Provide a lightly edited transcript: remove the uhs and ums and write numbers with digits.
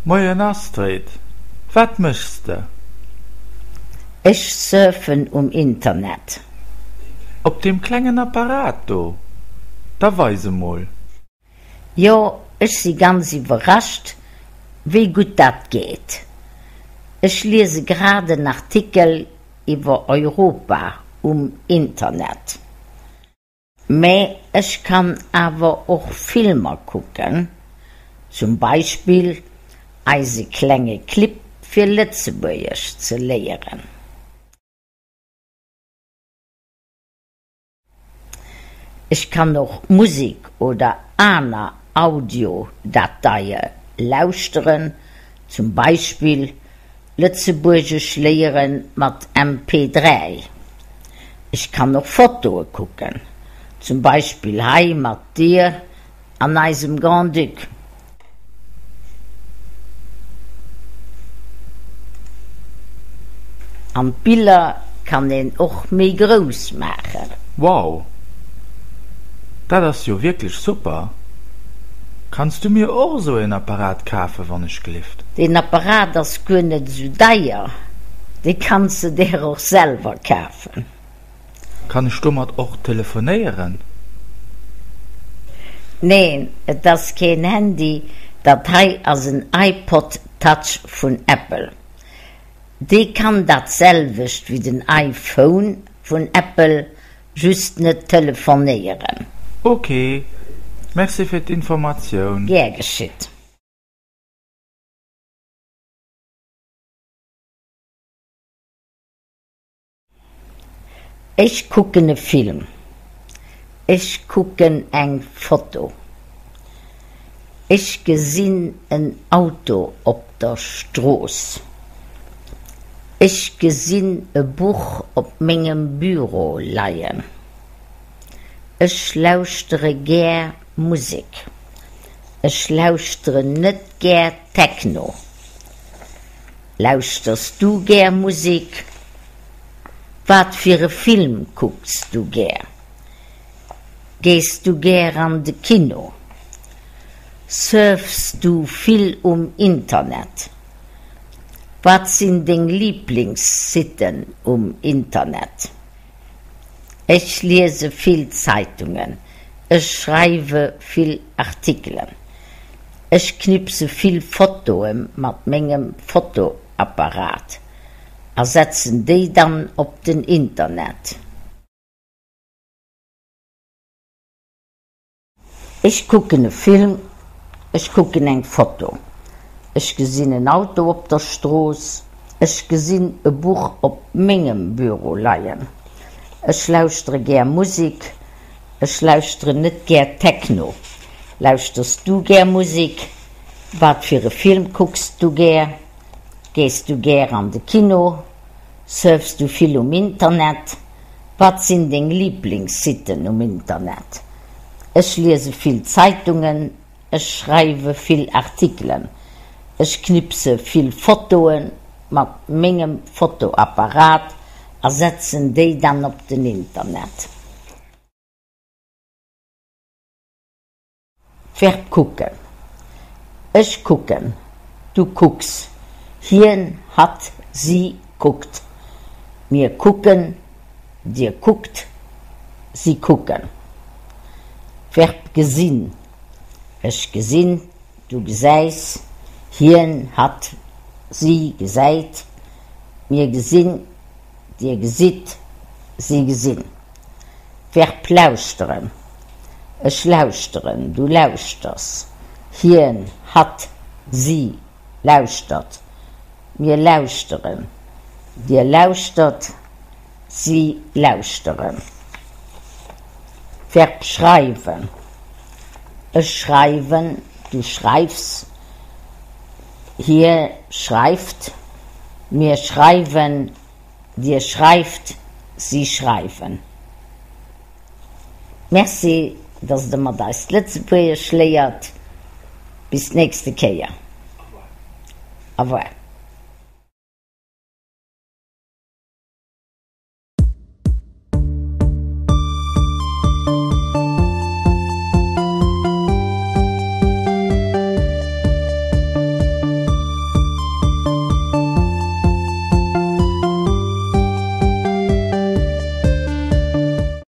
Moien Astrid, wat méchs de? Ech surfen um Internet. Op deem klengen Apparat do? Da weis emol. Jo, ech si ganz iwwerrascht, wéi gutt dat geet. Ech liese grad en Artikel iwwer Europa um Internet. Mä ech kann awer och Filmer kucken, zum Beispill eise klenge Clip fir Lëtzebuergesch ze léieren. Ech kann och Musek oder aner Audiodateie lauschteren, zum Beispill Lëtzebuergesch léiere mat MP3. Ech kann och Fotoe kucken, zum Beispill hei mat dir an eisem Grand-Duc. An d'Biller kann een och méi grouss maachen. Wow! Dat ass jo wierklech super! Kanns du mir och esou een Apparat kafen, wann ech glift? Deen Apparat ass guer net esou deier, dee kanns de der och selwer kafen. Kann ech domat och telefonéieren? Neen, et ass keen Handy, dat hei ass en iPod Touch vun Apple. Dee kann dat selwecht wéi den iPhone vun Apple, just net telefonéieren. Ok, merci fir d'Informatioun. Gär geschitt. Ech kucken e Film. Ech kucken eng Foto. Ech gesinn en Auto op der Strooss. Ech gesinn e Buch op mengem Büro leien. Ech lauschtere gär Musek. Ech lauschteren net gär Techno. Lauschters du gär Musek? Wat fir e Film kucks du gär? Gees du gär an de Kino? Surfs du vill um Internet? Wat sinn deng Liblingssitten um Internet? Ech liese vill Zeitungen. Ech schreiwe vill Artikelen. Ech knipse vill Fotoe mat mengem Fotoapparat a setzen déi dann op den Internet. Ech kucken e Film. Ech kucken eng Foto. Ech gesinn en Auto op der Strooss. Ech gesinn e Buch op mengem Büro leien. Ech lauschtere gär Musek. Ech lauschteren net gär Techno. Lauschters du gär Musek? Wat fir e Film kucks du gär? Gees du gär an de Kino? Surfs du vill um Internet? Wat sinn deng Liblingssitten um Internet? Ech liese vill Zeitungen. Ech schreiwe vill Artikelen. Ech knipse vill Fotoe mat mengem Fotoapparat a setzen déi dann op den Internet. Verb kucken Ech kucken, du kucks, hien, hatt, si kuckt, mir kucken, dir kuckt, si kucken. Verb gesinn Ech gesinn, du gesäis, hien, hatt, si gesäit, mir gesinn, dir gesitt, si gesinn. Verb lauschteren Ech lauschteren, du lauschters, hien, hatt, si lauschtert, mir lauschteren, dir lauschtert, si lauschteren. Verb schreiwen Ech schreiwen, du schreifs, hie schreift, mir schreiwen, Dir schreift, si schreiwen. Merci, dass Der mat eis d'Lëtzebuergesch léiert. Bis d'nächste Kéier. Au revoir.